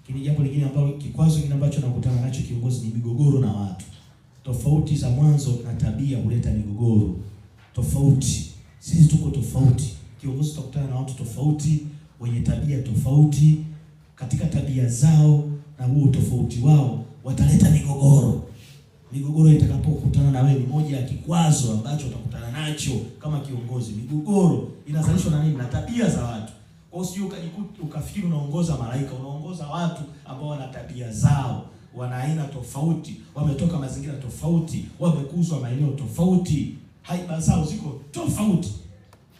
Lakini jambo lingine ambalo, kikwazo kingine ambacho nakutana nacho kiongozi ni migogoro na watu. Tofauti za mwanzo na tabia huleta migogoro. Tofauti, sisi tuko tofauti. Kiongozi utakutana na watu tofauti, wenye tabia tofauti. Katika tabia zao na huo utofauti wao wataleta migogoro. Migogoro itakapokutana na wewe ni moja ya kikwazo ambacho utakutana nacho kama kiongozi. Migogoro inazalishwa na nini? Na tabia za watu. Kwa hiyo usije ukafikiri unaongoza malaika, unaongoza watu ambao wana tabia zao, wana aina tofauti, wametoka mazingira tofauti, wamekuzwa maeneo tofauti, haiba zao ziko tofauti.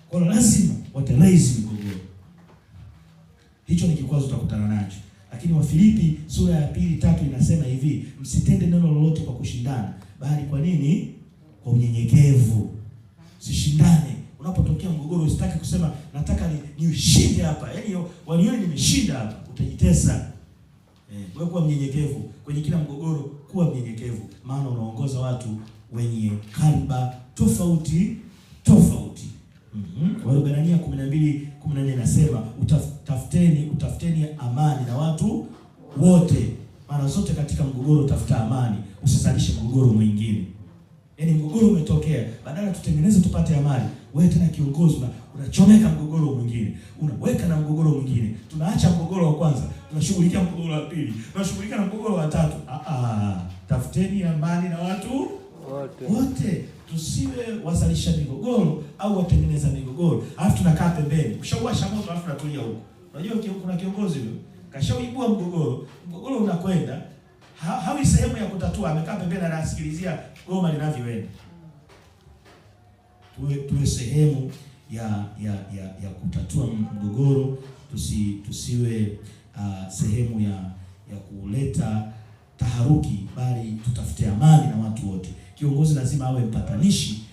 Kwa hiyo lazima wataraise migogoro. Hicho ni kikwazo utakutana nacho. Lakini Wafilipi sura ya 2:3 inasema hivi, msitende neno lolote kwa kushindana, bali kwa nini? Kwa unyenyekevu. Usishindane. Unapotokea mgogoro usitaki kusema nataka niushinde hapa. Yaani walioni nimeshinda hapa, utajitesa. Wewe kuwa mnyenyekevu kwenye kila mgogoro, kuwa mnyenyekevu, maana unaongoza watu wenye kaliba tofauti tofauti. Waebrania 12:14 inasema utafuteni amani na watu wote. Mara zote katika mgogoro tafuta amani, usizalishe mgogoro mwingine. Yaani mgogoro umetokea, badala tutengeneze tupate amani, wewe tena kiongozi unachomeka mgogoro mwingine, unaweka na mgogoro mwingine. Tunaacha mgogoro wa kwanza, tunashughulikia mgogoro wa pili, tunashughulika na mgogoro wa tatu. Tafuteni amani na watu wote. Tusiwe wazalisha migogoro au watengeneza migogoro, alafu tunakaa pembeni. Ushauwasha moto alafu tunatulia huko. Unajua kuna kiongozi huyo kashauibua mgogoro, mgogoro unakwenda, hawi sehemu ya kutatua, amekaa pembeni anasikilizia goma linavyoenda. Tuwe sehemu ya kutatua mgogoro, tusiwe sehemu ya kuleta taharuki, bali tutafute amani na watu wote. Kiongozi lazima awe mpatanishi